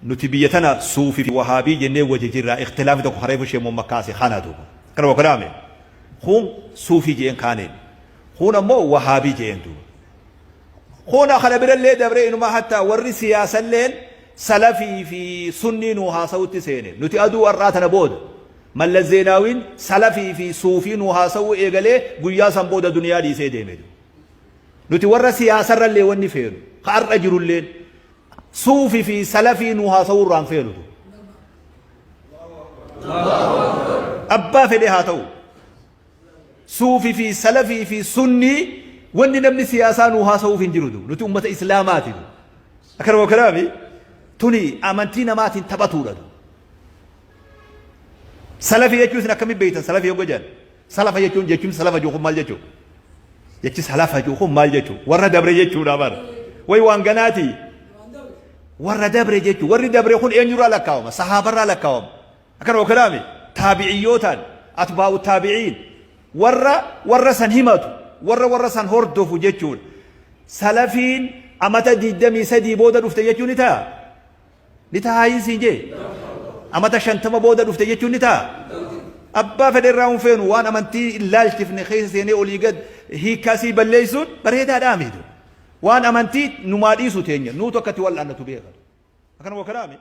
Nuti biyya tana suufii fi wahaabii jennee wajji jirra. Ikhtilaafni tokko kareefu ishee momma kaase kana duuba. Kana wakalaame. Kun suufii jeen kaaneen. Kun ammoo wahaabii jeen duuba. Kun kana birallee dabree inuma hatta warri siyaasalleen salafii fi sunnii nuu haasawutti seene. Nuti aduu har'aa tana booda. Mallas Zeenaawiin salafii fi suufii nuu haasawuu eegalee guyyaa san booda duniyaa dhiisee deeme. Nuti warra siyaasarrallee wanni feenu. Ka har'a jirulleen. Suufi fi salafii nuu haasawuu irraa hin feenu. Abbaa fedhe haa ta'u. Suufi fi salafii fi sunnii wanni namni siyaasaa nuu haasawuuf hin jiru. Nuti ummata islaamaati. Akkanuma kanaami tuni amantii namaatiin taphatuudha. Salafii jechuun isin akkamitti beektan salafii yogguu jedhan? Salafa jechuun jechuun salafa jiru kun maal jechuudha? Jechi salafa jiru kun maal jechuudha? Warra dabre jechuudha bara. Wayi waan ganaati. Warra dabre jechuudha. Warri dabre kun eenyurraa lakkaawama? Sahaabarraa lakkaawama. Akkanuma kanaami taabiciyyootaan atbaa'u taabiciin warra warra san himatu warra warra san hordofu jechuudha. Salafiin amata 23 booda dhufte jechuun ni ta'a. Ni ta'a siin jee? Amata 50 booda dhufte jechuun ni ta'a? Abbaa fedhe irraa hin feenu waan amantii hin laalchifne keessa seenee olii gad hiikkaa sii balleessuun bareedaadhaa miti. Waan amantii numaa dhiisu teenya nuutu akkatti wal'aannatu beeka. Akkanuma kanaami.